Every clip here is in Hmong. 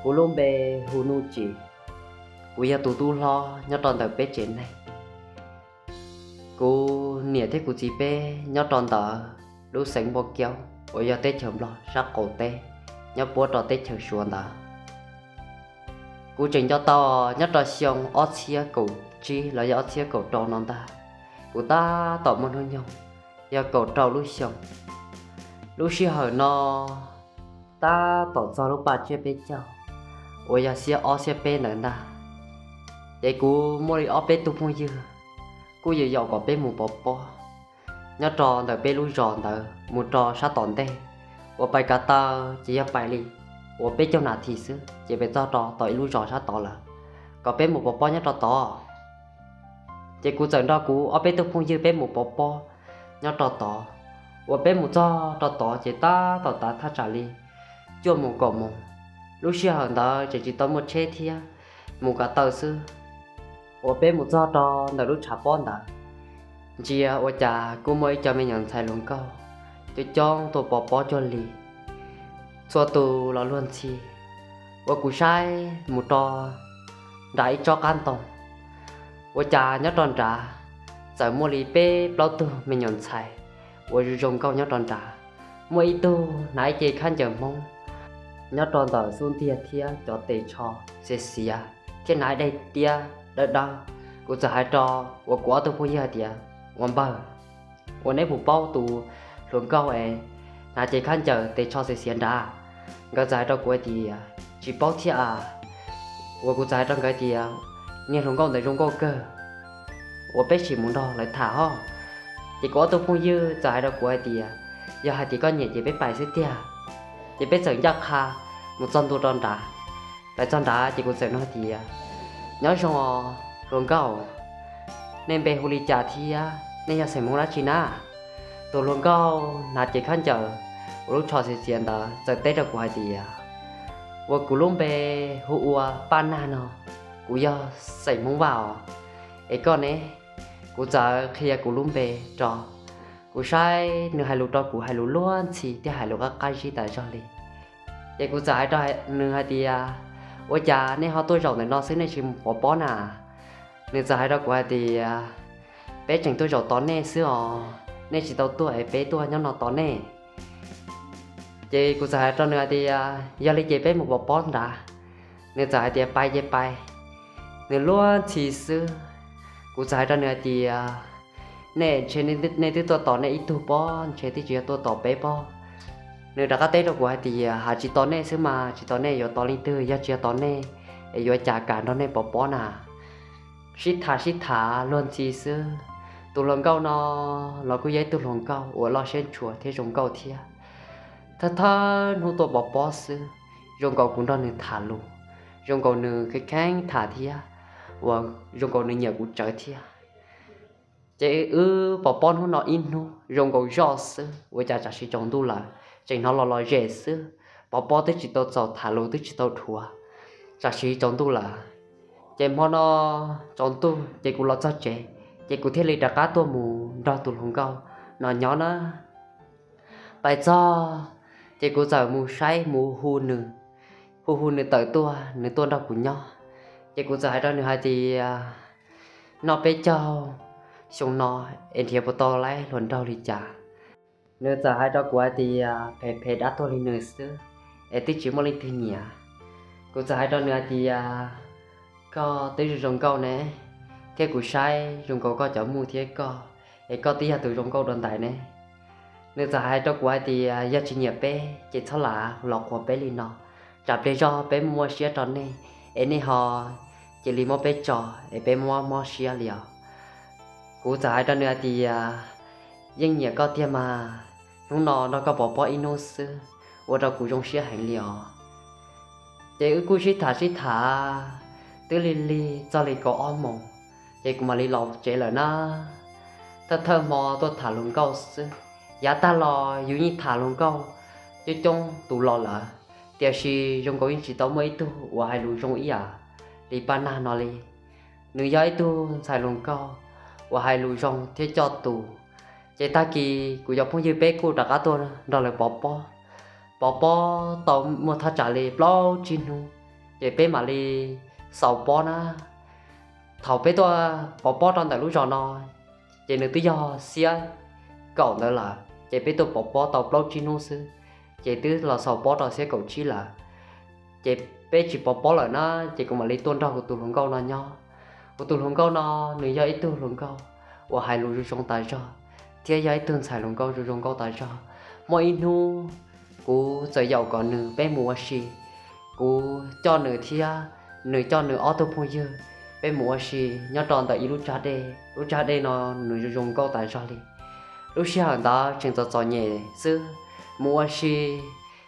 Kuv lub npe hu Nuj Tsim. Kuv yog tus tub hlob nyob rau ntawm peb tsev neeg. Kuv niam thiab kuv txiv peb nyob rau ntawm lub xeev Npauj Kaub uas yog teb chaws Nplog sab qaum teb, nyob puab rau teb chaws Suav ntawd. Kuv tseem nco tau nyob rau xyoo ob txhiab kaum tsib los yog ob txhiab kaum rau no ntag. Kuv tab tom muaj hnub nyoog yog kaum rau lub xyoo. Lub sij hawm no tab tom txog lub paj tsiab peb caug uas yog xiab ob xiab peb ntawd ntag. Ces kuv muaj li ob peb tug phooj ywg kuj yuav yaum kom peb mus pov pob nyob rau ntawm peb lub zos ntawd mus rau sab tom ntej. Uas pais kav taw ces yog pais li uas peb caug nas this xwb ces peb txog rau tom ib lub zos sab tod lawm, kom peb mus pov pob nyob rau tod. Ces kuv txawm nrog kuv ob peb tug phooj ywg peb mus pov pob nyob rau tod. Uas peb mus txog rau tod ces tab tom tav thaj tsam li cuaj moos kaum moos. Lub sij hawm ntawd tseem tsis tau muaj tsheb thiab, mus kav taw xwb. Uas peb mus txog rau ntawm lub tshav pob ntawd, ntsia ua cas kuj muaj ib co me nyuam ntxhais hluas nkauj coob coob tuaj pov pob cuag li, txhua tus los luag ntxhi. Uas kuv saib mus rau nram ib tsob qab ntoo, ua cas nyob rau nrad txawm muaj li peb plaub tug me nyuam ntxhais uas zoo zoo nkauj nyob rau nrad. Muaj ib tug hnav ib ce khaub ncaws Hmoob nyob rau ntawm xub ntiag thiab cov tes tsho xiav xiav thiab hnav ib daim tiab dawb dawb. Kuv txawm hais rau uas kuv ob tug phooj ywg hais tias, Ua npawg, ua neb puas paub tus hluas nkauj es hnav ce khaub ncaws tes tsho xiav xiav nrad? Nkawd txawm hais rau kuv hais tias, Tsis paub thiab a. Uas kuv txawm hais rau nkawd tias, Niag hluas nkauj ntawd zoo nkauj kawg, uas peb sim mus nrog lawv tham hos. Ces kuv ob tug phooj ywg txawm hais rau kuv hais tias, Yog hais tias koj nyiam ces peb pais xwb tiag. Ces peb txawm ncaj qha mus txog ntua rau nrad. Pais txog nrad ces kuv txawm nug hais tias, Nyob zoo os hluas nkauj, nej npe hu li cas thiab nej yog xeem Hmoob dab tsi na? Tus hluas nkauj hnav ce khaub ncaws uas lub tsho xiav xiav ntawd txawm teb rau kuv hais tias, Uas kuv lub npe hu ua Paj Nag no, kuv yog xeem Hmoob Vaj os. Es koj ne? Kuv txawm qhia kuv lub npe rau. Kuv saib nws hais lus rau kuv hais lus luag ntxhi thiab hais lus qab qab zib tas zog li. Ces kuv txawm hais rau nws hais tias, Ua cas nej ho tuaj zaum ntawm no xwb nej tsis mus pov pob na? Nws txawm hais rau kuv hais tias, Peb tseem tuaj zaum tos nej xwb os, nej tsis tau tuaj es peb tuaj nyob no tos nej. Ces kuv txawm hais rau nws hais tias, Yog li ces peb mus pov pob nrad. Nws txawm hais tias, Pais ces pais. Nws luag ntxhi xwb. Kuv txawm hais rau nws hais tias, Nej ntshe nej twb tuaj tos nej ib tug pob, ntshe twb tsis yog tuaj tos peb pob. Nws rov qab teb rau kuv hais tias, Hais tsis tos nej xwb mas tsis tos nej yuav tos leej twg? Yog tsis yog tos nej es yuav cas kam nrog nej pov pob na? Sib tham sib tham luag ntxhi xwb. Tus hluas nkauj no los kuj yog ib tug hluas nkauj uas loj siab ntshua thiab zoo nkauj thiab. Thawj thawj hnub tuaj pov pob xwb, zoo nkaus kuv nrog nws tham lus, zoo nkaus nws kheev kheev tham thiab, uas zoo nkaus nws nyiam kuv tsawv thiab. Ces wb pov pob hnub no ib hnub zoo nkaus zoj xwb, ua cas tsam sim tsaus ntuj lawm, tseem hnov los los zem xwb. Pov pob twb tsis tau txaus, tham lus twb tsis tau dhuav, tsam sim tsaus ntuj lawm. Ces hmo no tsaus ntuj ces kuv los txog tsev, ces kuv thiaj li rov qab tuaj mus nrog tus hluas nkauj no nyob na. Pais txog ces kuv txawm mus saib mus hu nws, hu hu nws tawm tuaj, nws tuaj nrog kuv nyob. Ces kuv txawm hais rau nws hais tias, Noj peb caug xyoo no es nrhiav puas tau lawv hluas nraug li cas? Nws txawm hais rau kuv hais tias, Phem phem dab tuag li nws xwb es twb tsis muaj leej twg nyiam. Kuv txawm hais rau nws hais tias, Koj twb zoo zoo nkauj ne, thiab kuv saib zoo nkaus koj cov muj thiab koj, es koj twb yog tus zoo nkauj dua ntais ne. Nws txawm hais rau kuv hais tias, Yog tsis nyiam peb ces txhob lam los qhuas peb li no, tsam pliag zog peb muaj muaj siab rau nej es nej ho cia li muab peb tso es peb muab mob siab li os. Kuv txawm hais rau nws hais tias, Yeej nyiam koj tiag mas, hnub no nrog koj pov pob ib hnub xwb ua rau kuv zoo siab heev li os. Ces wb kuj sib tham sib tham twb lig lig txog li kaum ob moos, ces kuv mam li los tsev lawm na. Thawj thawj hmo tuaj tham hluas nkauj xwb, yav tag los yus yeej tham hluas nkauj coob coob tus los lawm. Tiam sis zoo nkaus yeej tsis tau muaj ib tug uas hais lus zoo ib yam li Paj Nag no li. Nws yog ib tug ntxhais hluas nkauj uas hais lus zoo thiab coj tus. Ces tag kis kuv cov phooj ywg peb kuj rov qab tuaj nrog lawv pov pob. Pov pob tau muaj thaj tsam li plaub tsib hnub, ces peb mam li xaus pob na. Thaum peb tuaj pov pob rau ntawm lub zos no, ces nws twb yog xiab kaum ntawd lawm, ces peb tuaj pov pob tau plaub tsib hnub xwb, ces twb los xaus pob rau xiab kaum tsib lawm. Ces peb tsis pov pob lawm na, ces kuv mam li tuaj nrog kuv tus hluas nkauj no nyob. Kuv tus hluas nkauj no, nws yog ib tug hluas nkauj uas hais lus zoo zoo tas zog, thiab yog ib tug ntxhais hluas nkauj zoo zoo nkauj tas zog. Muaj ib hnub kuv txawm yaum kom nws peb mus ua si. Kuv coj nws thiab nws coj nws ob tug phooj ywg, peb mus ua si nyob rau ntawm ib lub tsag dej. Lub tsag dej no nws zoo zoo nkauj tas zog li. Lub sij hawm ntawd tseem txom txom nyem xwb, mus ua si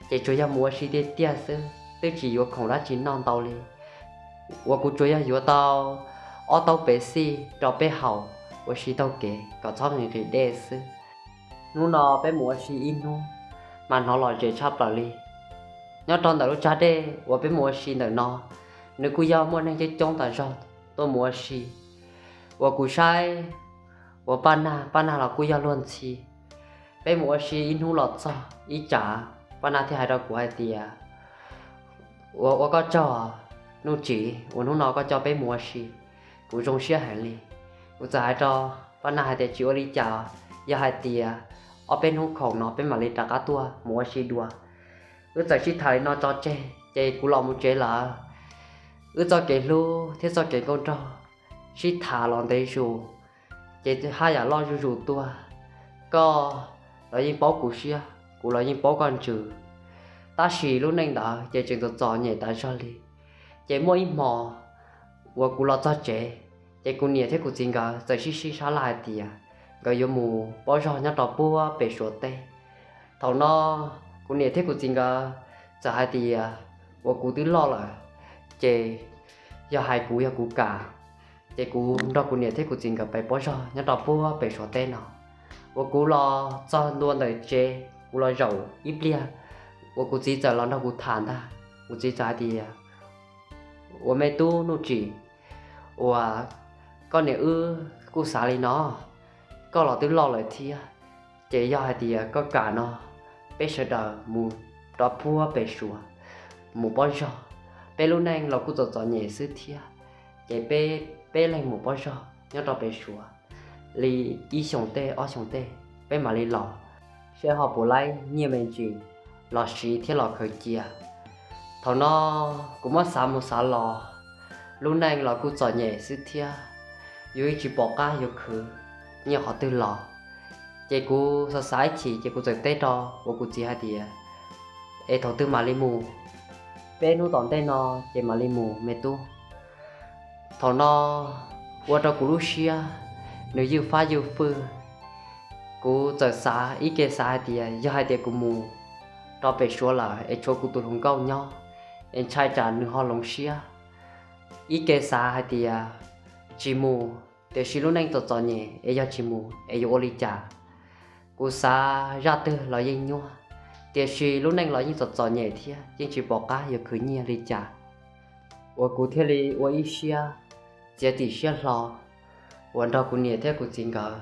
ces tsuas yog mus ua si tiag tiag xwb, twb tsis yuav khoom dab tsi noj ntau li. Uas kuv tsuas yog yuav tau ob taub Pepsi rau peb haus ua si taug kev kom txhob nqhis nqhis dej xwb. Hnub no peb mus ua si ib hnub, mas hnov lom zem tshaj plaws li. Nyob rau ntawm lub tsag dej uas peb mus ua si ntawm no, nws kuj yog muaj neeg coob coob tas zog tuaj mus ua si. Uas kuv saib uas Paj Nag, Paj Nag los kuj yog luag ntxhi. Peb mus ua si ib hnub los txog ib tsam, Paj Nag thiaj hais rau kuv hais tias, Ua, ua koj tsaug, Nuj Tsim, uas hnub no koj coj peb mus ua si, kuv zoo siab heev li. Kuv txawm hais rau Paj Nag hais tias, Tsis ua li cas, yog hais tias ob peb hnub khoom no peb mam li rov qab tuaj mus ua si dua. Wb txawm sib tham li no tso tseg, ces kuv los mus tsev lawm. Wb txoj kev hlub thiab txoj kev nkauj nraug sib tham los ntev zus, ces haj yam loj zuj zus tuaj. Koj los yeej paub kuv siab, kuv los yeej paub koj ntsws. Tab sis lub neej ntawd ces tseem txom txom nyem tas zog li. Ces muaj ib hmo uas kuv los txog tsev, ces kuv niam thiab kuv txiv nkawd txawm sib sib sab laj hais tias nkawd yuav mus pob zog nyob rau puag pem Suav teb. Thaum no kuv niam thiab kuv txiv nkawd txawm hais tias uas kuv twb loj lawm, ces yog hais kuv yog kuv kam, ces kuv nrog kuv niam thiab kuv txiv nkawd pais pob zog nyob rau puag pem Suav teb no. Uas kuv los txog ntua ntawm tsev, kuv los zaum ib pliag, uas kuv txiv txawm los nrog kuv tham ntag. Kuv txiv txawm hais tias, Ua me tub Nuj Tsim, uas koj niam wb kuj xav li no, koj los twb loj lawm thiab, ces yog hais tias koj kam no, peb sawv daws mus rau puag pem Suav, mus pob zog. Peb lub neej los kuj txom txom nyem xwb thiab, ces peb, peb leeg mus pob zog nyob rau pem Suav li ib xyoos tej ob xyoos tej, peb mam li los, saib ho puas laib nyiaj me ntsis los siv thiab los khaws cia. Thaum no kuv muab xav mus xav los, lub neej los kuj txom nyem xwb thiab, yuav tsis pom qab yuav khwv nyiaj qhov twg los. Ces kuv xav xav ib chim ces kuv txawm teb rau uas kuv txiv hais tias, Es thaum twg mam li mus? Peb hnub tom ntej no ces mam li mus me tub. Thaum no ua rau kuv lub siab nws ywj fab ywj fwj. Kuv txawm xav ib ke xav hais tias yog hais tias kuv mus rau pem Suav lawm es tshuav kuv tus hluas nkauj nyob, es ntshai tsam nws ho hloov siab. Ib ke xav hais tias tsis mus, tiam sis lub neej txom txom nyem es yog tsis mus es yuav ua li cas? Kuv xav zaj twg los yeej nyuaj, tiam sis lub neej los yeej txom txom nyem thiab yeej tsis pom qab yuav khwv nyiaj li cas. Uas kuv thiaj li ua ib siab txiav txim siab hlo uas nrog kuv niam thiab kuv txiv nkawd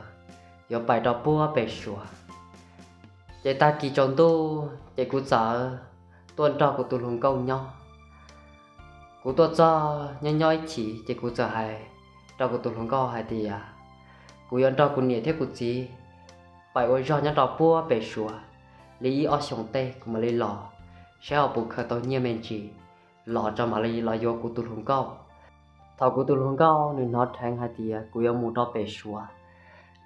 yuav pais rau puag pem Suav. Ces tag kis tsaus ntuj ces kuv txawm tuaj nrog kuv tus hluas nkauj nyob. Kuv tuaj txog nyob nyob ib chim ces kuv txawm hais rau kuv tus hluas nkauj hais tias, Kuv yuav nrog kuv niam thiab kuv txiv pais ua zog nyob rau puag pem Suav li ib ob xyoos tej kuv mam li los, saib ho puas khaws tau nyiaj me ntsis los tso mam li los yuav kuv tus hluas nkauj. Thaum kuv tus hluas nkauj nws hnov dheev hais tias kuv yuav mus rau pem Suav,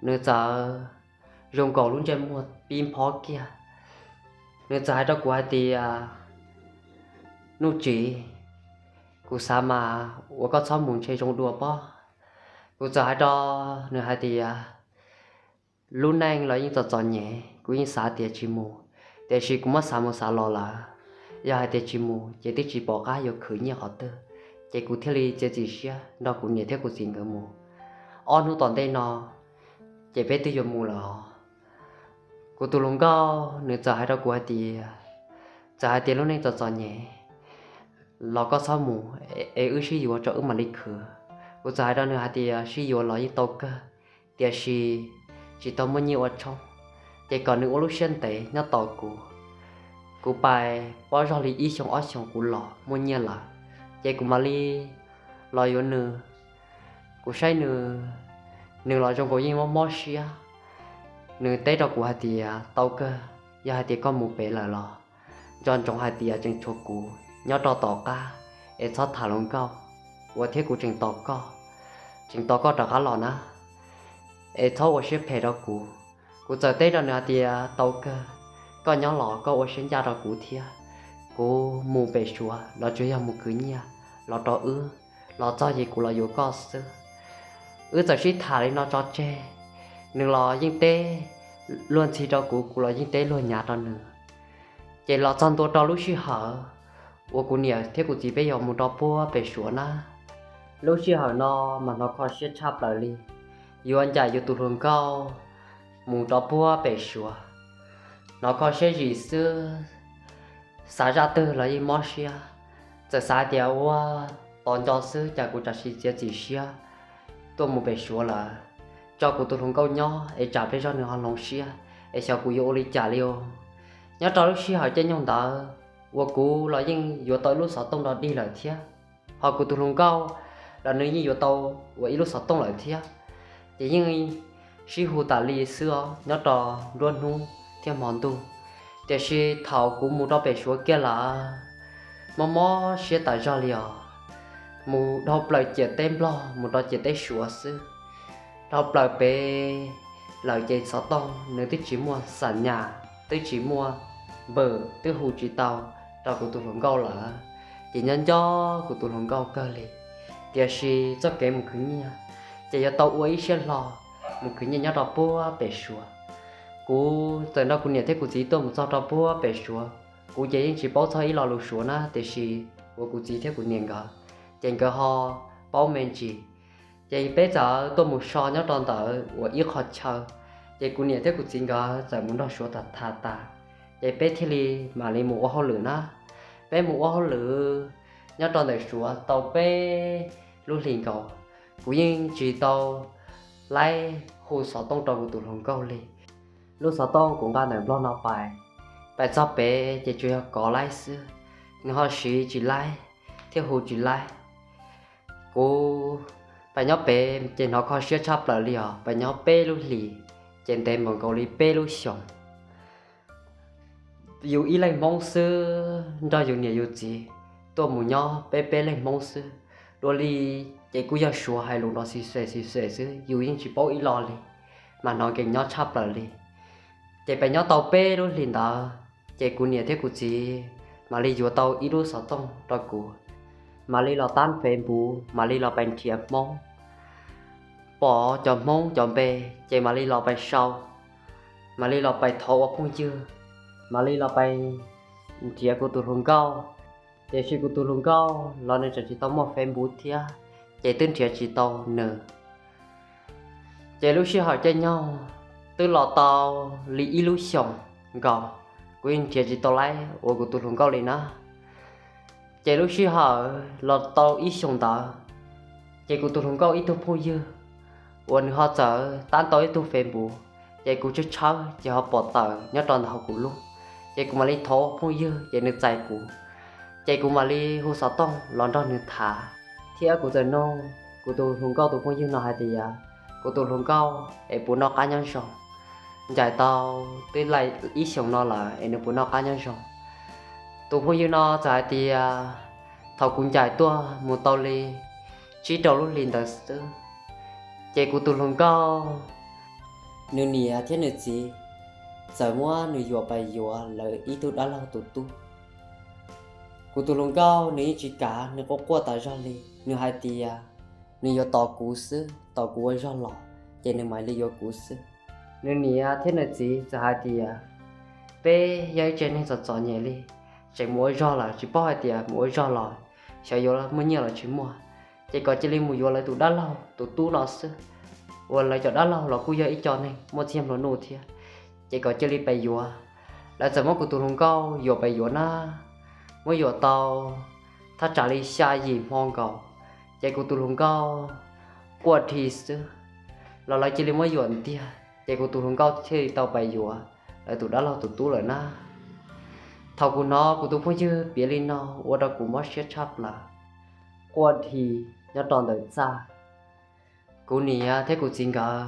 nws txawm zoo nkaus lub ntsej muag pib nphob kiag. Nws txawm hais rau kuv hais tias, Nuj Tsim, kuv xav mas uas koj txhob mus ntshe zoo dua pob. Kuv txawm hais rau nws hais tias, Lub neej los yeej txom txom nyem, kuv yeej xav tias tsis mus, tiam sis kuv muab xav mus xav los lawm, yog hais tias tsis mus ces twb tsis pom qab yuav khwv nyiaj qhov twg, ces kuv thiaj li txiav txim siab nrog kuv niam thiab kuv txiv nkawd mus. Ob hnub tom ntej no ces peb twb yuav mus lawm. Kuv tus hluas nkauj nws txawm hais rau kuv hais tias, Txawm hais tias lub neej txom txom nyem los koj txhob mus, es wb sib yuav tso wb mam li khwv. Kuv txawm hais rau nws hais tias sib yuav los yeej tau kawg, tiam sis tsis tau muaj nyiaj ua tshoob, ces kom nws ua lub siab ntev nyob tos kuv. Kuv pais pob zog li ib xyoos ob xyoos kuv los muaj nyiaj lawm, ces kuv mam li los yuav nws. Kuv saib nws, nws los zoo nkaus yeej mob mob siab. Nws teb rau kuv hais tias tau kawg, yog hais tias koj mus pem lawm los nco ntsoov hais tias tseem tshuav kuv nyob rau tom qab, es txhob tham hluas nkauj, kuv thiab kuv tseem tos koj, tseem tos koj rov qab los na, es txhob ua siab phem rau kuv. Kuv txawm teb rau nws hais tias tau kawg, koj nyob los koj ua siab ncaj rau kuv thiab. Kuv mus pem Suav los tsuas yog mus khwv nyiaj los rau wb, los txog ces kuv los yuav koj xwb. Wb txawm sib tham li no tso tseg, nws los yeej teb luag ntxhi rau kuv, kuv los yeej teb luag nyav rau nws. Ces los txog ntua rau lub sij hawm uas kuv niam thiab kuv txiv peb yuav mus rau puag pem Suav na. Lub sij hawm no mas hnov kho siab tshaj plaws li, yuav ncaim yuav tus hluas nkauj mus rau puag pem Suav. Hnov kho siab zim xwb, xav zaj twg los yeej mob siab. Txawm xav tias ua tos nco xwb cas kuv tsam sim txiav txim siab tuaj mus pem Suav lawm, tso kuv tus hluas nkauj nyob es tsam pliag zog nws ho hloov siab, es xyov kuv yuav ua li cas li os. Nyob rau lub sij hawm caij nyoog ntawd uas kuv los yeej yuav tau ib lub xov tooj rau dig lawm thiab, ho kuv tus hluas nkauj los nws yeej yuav tau ua ib lub xov tooj lawm thiab. Ces yeej sib hu tas li xwb os nyob rau nruab hnub thiab hmo ntuj. Tiam sis thaum kuv mus rau pem Suav kiag lawm, mob mob siab tas zog li os. Mus dhau plaws ciam teb Nplog mus rau ciam teb Suav xwb, dhau plaws pem lawm ces xov tooj nws twb tsis muaj xa nyas, twb tsis muaj npawm, twb hu tsis tau rau kuv tus hluas nkauj lawm. Ces nyob nco kuv tus hluas nkauj kawg li. Tiam sis txoj kev mus khwv nyiaj ces yuav tau ua ib siab hlo mus khwv nyiaj nyob rau puag pem Suav. Kuv txawm nrog kuv niam thiab kuv txiv tuaj mus txog rau puag pem Suav, kuv ces yeej tsis paub txog ib lo lus Suav na, tiam sis uas kuv txiv thiab kuv niam nkawd ces nkawd ho paub me ntsis. Ces peb txawm tuaj mus so nyob rau ntawm uas ib qho chaw, ces kuv niam thiab kuv txiv nkawd txawm mus nrog Suav tham tas, ces peb thiaj li mam li mus ua hauj lwm na. Peb mus ua hauj lwm nyob rau ntawm Suav tau peb lub hlis nkaus, kuv yeej tsis tau laib hu xov tooj rau kuv tus hluas nkauj li. Lub xov tooj kuv nqa ntawm Nplog no pais, pais txog pem ces tsuas yog kov laib xwb, nws ho siv tsis laib thiab hu tsis laib. Kuv pais nyob pem ces hnov kho siab tshaj plaws li os, pais nyob peb lub hlis ces ntev npaum nkaus li peb lub xyoos. Yus ib leeg Hmoob xwb nrog yus niam yus txiv tuaj mus nyob peb peb leeg Hmoob xwb. Dua li ces kuj yog Suav hais lus nrov xis xes xis xes xwb, yus yeej tsis paub ib lo li, mas hnov nkees nyob tshaj plaws li. Ces pem nyob tau peb lub hlis ntawd, ces kuv niam thiab kuv txiv mam li yuav tau ib lub xov tooj rau kuv, mam li los tab Facebook, mam li los pais nrhiav Hmoob, pom cov Hmoob cov npe, ces mam li los pais sau, mam li los pais thov ua phooj ywg, mam li los pais nrhiav kuv tus hluas nkauj. Tiam sis kuv tus hluas nkauj los nws tseem tsis tau muaj Facebook thiab, ces twb nrhiav tsis tau nws. Ces lub sij hawm caij nyoog twb los tau li ib lub xyoos nkaus, kuv yeej nrhiav tsis tau laib uas kuv tus hluas nkauj li na. Ces lub sij hawm los tau ib xyoos ntawd, ces kuv tus hluas nkauj ib tug phooj ywg uas nws ho txawm tab tau ib tug Facebook, ces kuv tshawb tshawb ces ho pom tawm nyob rau ntawm hauv kuv lub, ces kuv mam li thov phooj ywg ces nws txais kuv, ces kuv mam li hu xov tooj los nrog nws tham, thiab kuv txawm nug kuv tus hluas nkauj tus phooj ywg no hais tias, kuv tus hluas nkauj es puas noj qab nyob zoo, ncaim tau twb laij ib xyoos no lawm es nws puas noj qab nyob zoo. Tus phooj ywg no txawm hais tias, thaum kuv ncaim tuaj mus tau li tsib rau lub hlis ntawd xwb, ces kuv tus hluas nkauj, nws niam thiab nws txiv txawm muab nws yuam pais yuav lawv ib tug dab laug tus tub. Kuv tus hluas nkauj nws yeej tsis kam, nws quaj quaj tas zog li, nws hais tias nws yuav tos kuv xwb, tos kuv ua zog los ces nws mam li yuav kuv xwb. Nws niam thiab nws txiv txawm hais tias, peb yog ib tsev neeg txom txom nyem li, tseem mus ua zog lawm tsis paub hais tias mus ua zog los xyov yuav muaj nyiaj los tsis muaj, ces kom cia li mus yuav lawv tus dab laug tus tub no xwb, uas lawv cov dab laug los kuj yog ib co neeg muaj txiaj nplua nuj thiab, ces kom cia li pais yuav Lawv txawm muab kuv tus hluas nkauj yuam pem yuav na, muab yuam tau thaj tsam li xya yim hmo nkaus, ces kuv tus hluas nkauj quaj dhi xwb, los lawv cia li muab yuam ntiag, ces kuv tus hluas nkauj thiaj li tau pem yuav lawv tus dab laug tus tub lawm na. Thaum kuv hnov kuv tus phooj ywg piav li no ua rau kuv mob siab tshaj plaws, quaj dhi nyob rau ntawm txaj. Kuv niam thiab kuv txiv nkawd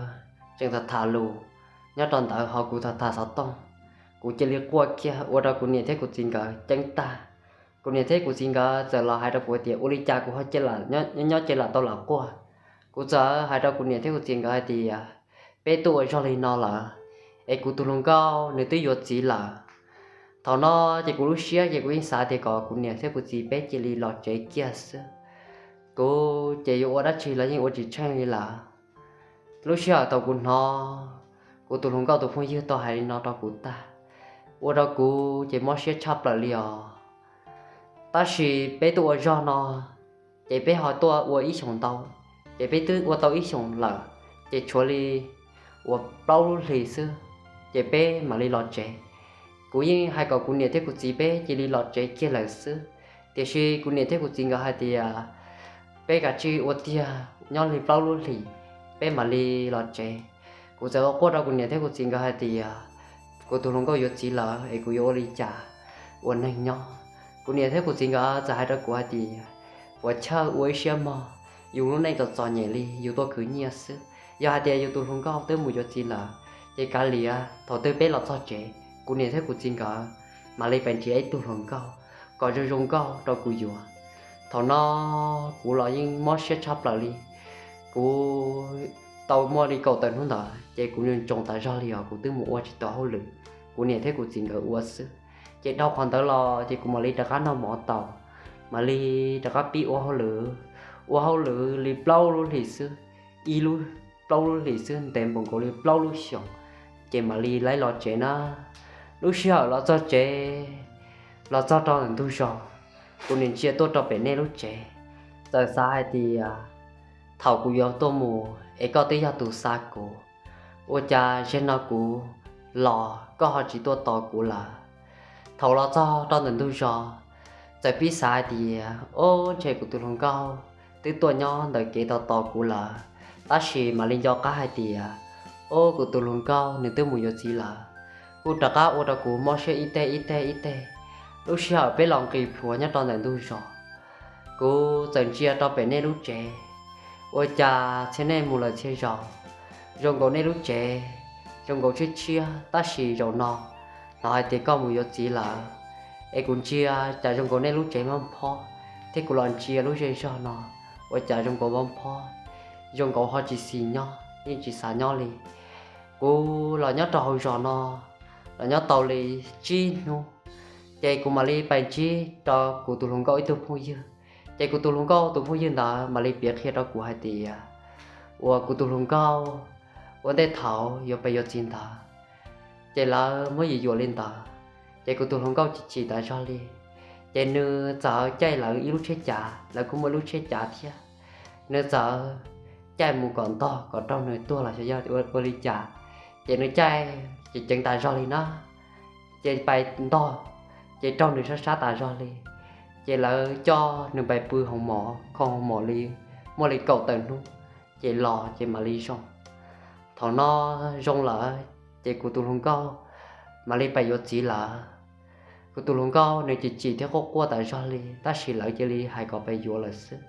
tseem tham tham lus nyob rau ntawd, ho kuv tham tham xov tooj, kuv cia li quaj kiag ua rau kuv niam thiab kuv txiv nkawd ceeb tag. Kuv niam thiab kuv txiv nkawd txawm los hais rau kuv tias ua li cas kuv ho cia li nyob cia li tau lam quaj. Kuv txawm hais rau kuv niam thiab kuv txiv nkawd hais tias peb tuaj ua zog li no lawm, es kuv tus hluas nkauj nws twb yuav txiv lawm. Thaum no ces kuv lub siab ces kuv yeej xav tias kom kuv niam thiab kuv txiv peb cia li los tsev kiag xwb, kuv ces yuav ua dab tsi los yeej ua tsis tsheej li lawm. Lub sij hawm thaum kuv hnov kuv tus hluas nkauj tus phooj ywg tau hais li no rau kuv tag, ua rau kuv ces mob siab tshaj plaws li os. Tab sis peb tuaj ua zog no, ces peb ho tuaj ua ib xyoos ntau, ces peb twb ua tau ib xyoos lawm, ces tshuav li uas plaub lub hlis xwb, ces peb mam li los tsev. Kuv yeej hais kom kuv niam thiab kuv txiv peb cia li los tsev kiag lawm xwb, tiam sis kuv niam thiab kuv txiv nkawd hais tias peb kav tsij ua tiag, nyob li plaub lub hlis peb mam li los tsev. Kuv txawm quaj rau kuv niam thiab kuv txiv nkawd hais tias kuv tus hluas nkauj yuav txiv lawm es kuv yuav ua li cas ua neeg nyob. Kuv niam thiab kuv txiv nkawd txawm hais rau kuv hais tias puas chawj ua ib siab mog, yus lub neej txom txom nyem li yus tuaj khwv nyiaj xwb, yog hais tias yus tus hluas nkauj twb mus yuav txiv lawm, ces kav liam thaum twg peb los txog tsev kuv niam thiab kuv txiv nkawd mam li pes nrhiav ib tug hluas nkauj kom zoo zoo nkauj rau kuv yuav. Thaum no kuv los yeej mob siab tshaj plaws li. Kuv tau muaj li kaum tawm hnub ntawd ces kuv nco ntsoov tas zog li os, kuv twb mus ua tsis tau hauj lwm, kuv niam thiab kuv txiv nkawd ua xwb. Ces dhau qhov ntawd los ces kuv mam li rov qab noj mov tau, mam li rov qab pib ua hauj lwm. Ua hauj lwm li plaub lub hlis xwb, ib lub, plaub lub hlis xwb, ntev npaum nkaus li plaub lub xyoos, ces mam li laib los tsev na. Lub sij hawm los txog tsev, los txog rau ntawm ntug zos, kuv niam ntsia tuaj rau pem nej lub tsev, txawm xav hais tias thaum kuv yuav tuaj mus es koj twb yog tus xa kuv, ua cas zaum no kuv los koj ho tsis tuaj tos kuv lawm. Thaum los txog rau ntawm ntug zos, txawm pib xav hais tias, ob, ntshe kuv tus hluas nkauj twb tuaj nyob ntawm kev tos tos kuv lawm, tab sis mam li nco qab hais tias, ob, kuv tus hluas nkauj nws twb mus yuav txiv lawm. Kuj rov qab ua rau kuv mob siab ib teg ib teg ib teg. Lub sij hawm peb los nqis plhuav nyob rau ntawm ntug zos, kuv txawm ntsia rau pem nej lub tsev, ua cas txhia nej mus lawm txhia zaus, zoo nkaus nej lub tsev zoo nkaus tshiab tshiab, tab sis zaum no hnov hais tias koj mus yuav txiv lawm. Es kuv ntsia cas zoo nkaus nej lub tsev mob phob, thiab kuv los ntsia lub zej zog no, ua cas zoo nkaus mob phob, zoo nkaus ho tsis xis nyob, yeej tsis xav nyob li. Kuv los nyob rau hauv zos no, los nyob tau li tsib hnub, ces kuv mam li pais ntsib rau kuv tus hluas nkauj ib tug phooj ywg. Ces kuv tus hluas nkauj tus phooj ywg ntawd mam li piav qhia rau kuv hais tias, uas kuv tus hluas nkauj ua ntej thaum yuav pais yuav txiv ntawd, ces lawv muab yus yuam li ntawd, ces kuv tus hluas nkauj chim chim tas zog li. Ces nws txawm caij lawv ib lub tsheb cav, lawv kuj muaj lub tsheb cav thiab, nws txawm caij mus kom ntog kom raug nws tuag los xyov yog ua li cas, ces nws caij ces ceev tas zog li na, ces pais ntog, ces raug nws sab sab tas zog li. Ces lawv coj nws pais pw hoo mom, kho hoo mom li muaj li kaum tawm hnub, ces los ces mam li zoo. Thaum no zoo lawm, ces kuv tus hluas nkauj mam li pais yuav txiv lawm. Kuv tus hluas nkauj nws chim chim thiab quaj quaj tas zog li, tab sis lawv cia li hais kom pais yuav lawm xwb,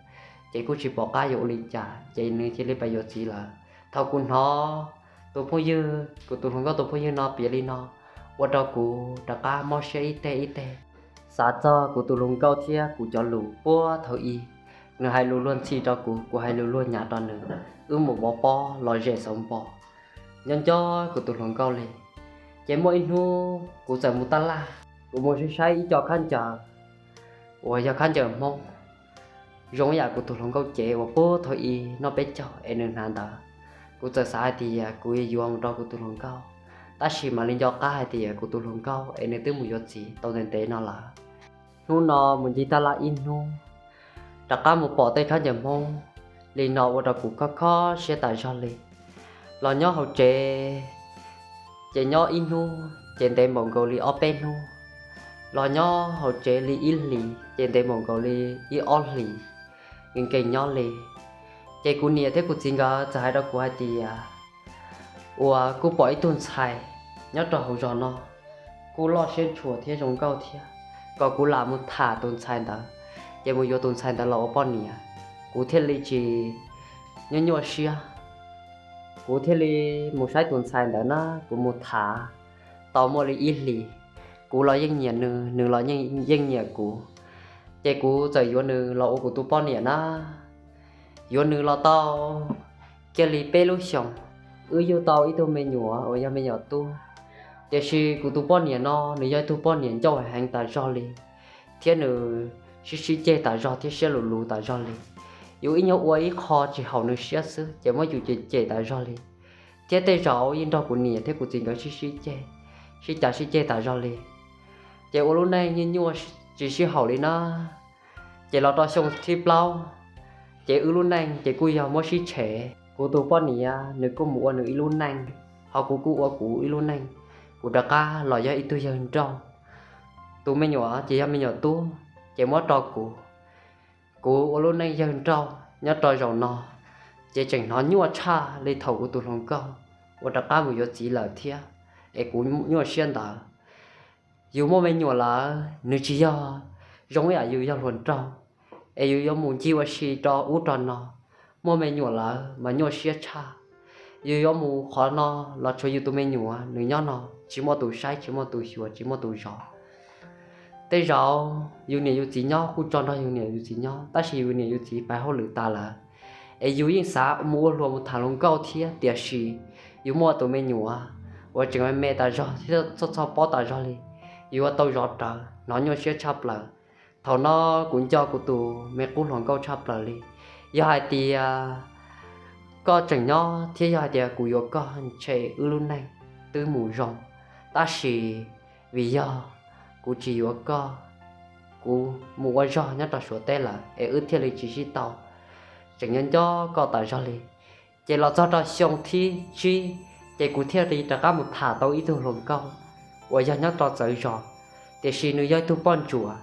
ces kuj tsis pom qab yuav ua li cas, ces nws cia li pais yuav txiv lawm. Thaum kuv hnov tus phooj ywg, kuv tus hluas nkauj tus phooj ywg no piav li no, ua rau kuv rov qab mob siab ib teg ib teg. Xav txog kuv tus hluas nkauj thiab kuv cov lus puag thaum ub, nws hais lus luag ntxhi rau kuv, kuv hais lus luag nyav rau nws, wb mus vov pob los zem xauv npo, nyob nco kuv tus hluas nkauj li. Ces muaj ib hnub kuv txawm mus taj laj, kuv mus saib saib ib co khaub ncaws uas yog khaub ncaws Hmoob zoo yam kuv tus hluas nkauj cev uas puag thaum ub noj peb caug es nws hnav ntawd. Kuv txawm xav hais tias kuv yuav mus rau kuv tus hluas nkauj, tab sis mam li nco qab hais tias kuv tus hluas nkauj es nws twb mus yuav txiv tau ntev ntev no lawm. Hnub no mus ncig taj laj ib hnub, rov qab mus pom tej khaub ncaws Hmoob li no ua rau kuv khob khob siab tas zog li. Los nyob hauv tsev, ces nyob ib hnub ces ntev npaum nkaus li ob peb hnub, los nyob hauv tsev li ib hlis ces ntev npaum nkaus li ib ob hlis, nkees nkees nyob li. Ces kuv niam thiab kuv txiv nkawd txawm hais rau kuv hais tias, uas kuj pom ib tug ntxhais nyob rau hauv zos no, kuj loj siab ntshua thiab zoo nkauj thiab, kom kuv lam mus tham tus ntxhais ntawd, ces mus yuav tus ntxhais ntawd los ua poj niam. Kuv thiaj li tsis nyuaj nyuaj siab, kuv thiaj li mus saib tus ntxhais ntawd na, kuv mus tham tau muaj li ib hlis, kuv los yeej nyiam nws, nws los yeej nyiam kuv, ces kuv txawm yuav nws los ua kuv tus poj niam na. Yuav nws los tau kiag li peb lub xyoos, wb yug tau ib tug me nyuam uas yog me nyuam tub. Tiam sis kuv tus poj niam no nws yog ib tug poj niam ncauj heev tas zog li, thiab nws sib sib ceg tas zog thiab siab luv luv tas zog li. Yus ib nyuag ua ib qho tsis haum nws siab xwb ces muab yus cem cem tas zog li, thiab tej zaum yeej nrog kuv niam thiab kuv txiv nkawd sib sib ceg, sib cav sib ceg tas zog li. Ces ua lub neej nyuaj nyuaj tsis sib haum li na. Ces los rau xyoo thib plaub, ces wb lub neej ces kuj yog muab sib tshem. Kuv tus poj niam nws kuj mus ua nws ib lub neej, ho kuv kuj ua kuv ib lub neej. Kuv rov qab los yog ib tug yawg nrauj, tus me nyuam ces yog me nyuam tub, ces muab rau kuv. Kuv ua lub neej yawg nrauj nyob rau zaum no, ces tseem hnov nyuaj tshaj li thaum kuv tus hluas nkauj uas rov qab mus yuav txiv lawm thiab, es kuv nyuaj siab ntawd. Yus muaj me nyuam lawm nws tsis yog zoo ib yam yus yog hluas nraug, es yus yuav mus ncig ua si rau ub rau no. Muaj me nyuam lawm mas nyuaj siab tshaj, yus yuav mus qhov no los tshuav yus tus me nyuam nws nyob no, tsis muaj tus saib, tsis muaj tus xyuas, tsis muaj tus zov. Tej zaum yus niam yus txiv nyob kuj tso nrog yus niam yus txiv nyob, tab sis yus niam yus txiv pais hauj lwm tas lawm, es yus yeej xav mus ua hluas mus tham hluas nkauj thiab, tiam sis yus muaj tus me nyuam uas tseem me me tas zog thiab txhoj txhoj pob tas zog li, yuav tau zov rawv, hnov nyuaj siab tshaj plaws. Thaum no kuv nco kuv tus me qub hluas nkauj tshaj plaws li. Yog hais tias koj tseem nyob thiab yog hais tias kuv yuav koj ntshe wb lub neej twb mus zoo, tab sis vim yog kuv tsis yuav koj, kuv mus ua zog nyob rau Suav teb lawm es wb thiaj li tsis sib tau, tseem nyob nco koj tas zog li. Ces los txog rau xyoo thib tsib, ces kuv thiaj li rov qab mus tham tau ib tug hluas nkauj uas yog nyob rau txawv zos, tiam sis nws yog ib tug poj ntsuam,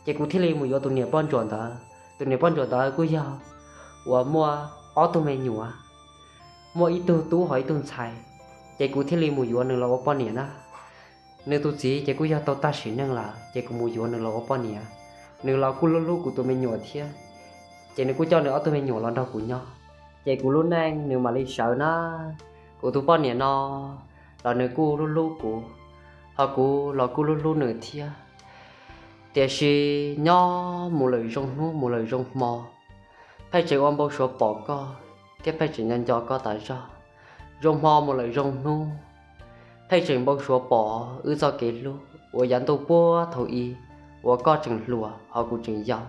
ces kuv thiaj li mus yuav tus niam poj ntsuam ntawd. Tus niam poj ntsuam ntawd kuj yog uas muaj ob tug me nyuam, muaj ib tug tub ho ib tug ntxhais, ces kuv thiaj li mus yuav nws los ua poj niam na. Nws tus txiv ces kuj yog tau tag sim neej lawm, ces kuv mus yuav nws los ua poj niam. Nws los kuj hlub hlub kuv tus me nyuam thiab, ces nws kuj coj nws ob tug me nyuam los nrog kuv nyob, ces kuv lub neej nws mam li sawv na. Kuv tus poj niam no los nws kuj hlub hlub kuv, ho kuv los kuj hlub hlub nws thiab. Tiam sis nyob mus lawm zoo hnub mus lawm zoo hmo, pheej tseem ua npau suav pom koj thiab pheej tseem nco nco koj tas zog. Zoo hmo mus lawm zoo hnub, pheej tseem npau suav pom wb txoj kev hlub uas yav ntuj puag thaum i uas koj tseem hluas ho kuv tseem yau,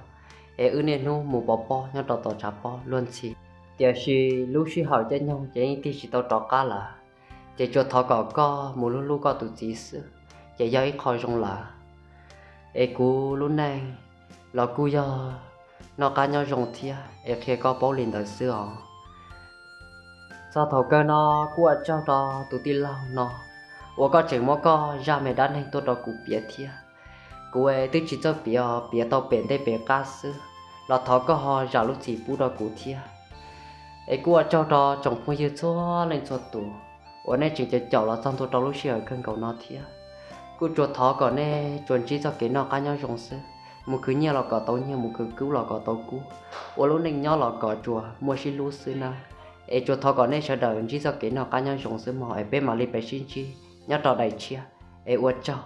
es wb niaj hnub mus pov pob nyob rau tom tshav pob luag ntxhi. Tiam sis lub sij hawm caij nyoog ces yeej tig tsis tau rov qab lawm, ces tsuas thov kom koj mus hlub hlub koj tus txiv xwb, ces yog ib qho zoo lawm. Es kuv lub neej los kuj yog noj qab nyob zoo thiab, es qhia koj paub li ntawd xwb os. Txog thaum kawg no kuj ua tsaug rau tus tij laug no uas koj tseem muab koj zaj me dab neeg tuaj rau kuv piav thiab. Kuv twb tsis txawj piav os, piav tau pem ntej pem qab xwb, los thov koj ho zam lub txim pub rau kuv thiab. Es kuj ua tsaug rau tsoom phooj ywg txhua leej txhua tus uas nej tseem caum caum los txog ntua rau lub sij hawm kawg nkaus no thiab. Kuj tsuas thov kom nej tsuas ntsib txoj kev noj qab nyob zoo xwb, mus khwv nyiaj los kom tau nyiaj, mus khwv kub los kom tau kub, ua lub neej nyob los kom tsuas muaj sib hlub xwb nawb. Es tsuas thov kom nej sawv daws ntsib txoj kev noj qab nyob zoo xwb mog, es peb mam li peb sib ntsib nyob rau daim tshiab. Es ua tsaug.